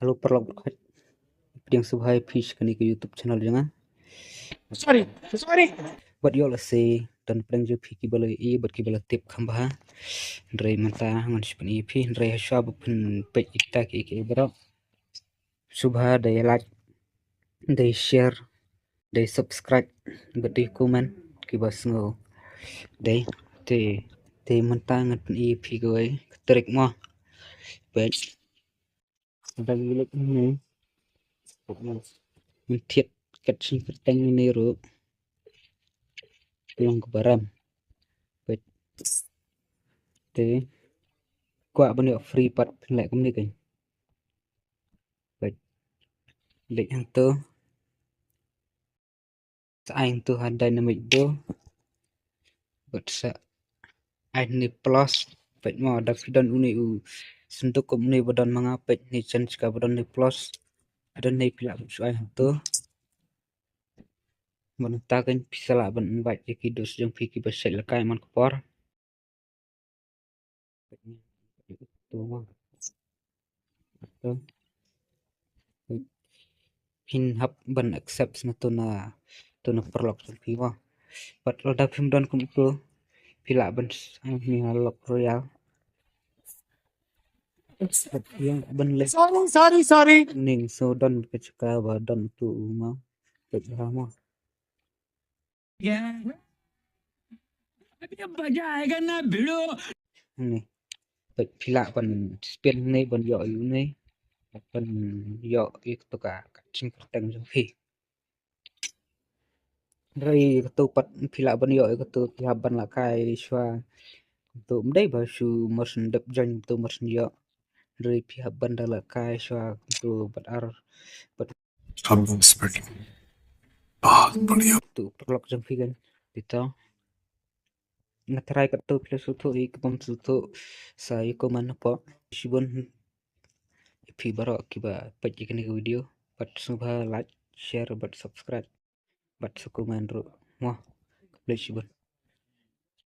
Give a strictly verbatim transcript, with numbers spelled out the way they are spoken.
Hello paralok baroh. Pdiang sngewbha ïa phi sha kane ka YouTube channel jong nga. Sorry, sorry. Bad ïoh lehse don pdeng jong phi kiba la ïohi bad kiba la tip kham bha. Hynrei mynta ngan shu pyni ïa phi, hynrei hashwa ba phin peit ïa kita kiei kiei baroh, sngewbha dei like, dei share, dei subscribe bad dei comment kiba sngew. Dei te, te mynta ngan pyni ïa phi kawei ka trick mo. Peit. Dang ïa leit hangne. Mynta kat shin kyrteng hangne ruh long kaba rem. Peit. Te kwah ban ïoh free pat phin leh kumne kein. Peit. Leit hangto. Sa ai hangto ha dynamic duo. Bad sa ai hangne plus. Peit mo, da phi don une u synduk kum une ba don ma nga, peit hangne jan jaka ba don hangne plus. Don hangne phi lah ban shu ai hangto. Bad nangta kein phi sa lah ban invite ïa ki dost jong phi kiba shait lehkai man ka por. To mo. To. Phin hap ban accept na to na, to na paralok jong phi mo. Bad lada phim don kum uto phi lah ban s-, ai hangne ha Lok Royal. Bad ïa ban leh. Sorry, sorry, sorry. Ning so don ka jaka ba don uto u mo. Bad ha mo. क्या? अभी मजा आएगा ना भिड़ो। Hangne. Peit phi lah ban spin hangne ban ïoh ïa une. Ban ïoh ïa kato ka, ka jingkyrteng jong phi. Hynrei kato pat phi lah ban ïoh ïa kato phi hap ban lehkai shuwa. Kato ym dei ba shu mar shu dep join kato mar shu ïoh. Hynrei phi hap ban da lehkai shuwa kato bad ar bad Kato paralok jong phi kan. Te to nga tharai katto phi la sngewthuh, i kaba ym sngewthuh sa ïa comment hapoh. Shibun ïa phi baroh kiba peit ïa kane ka video. Bad sngewbha like, share bad subscribe bad sa comment ruh mo. Khublei shibun.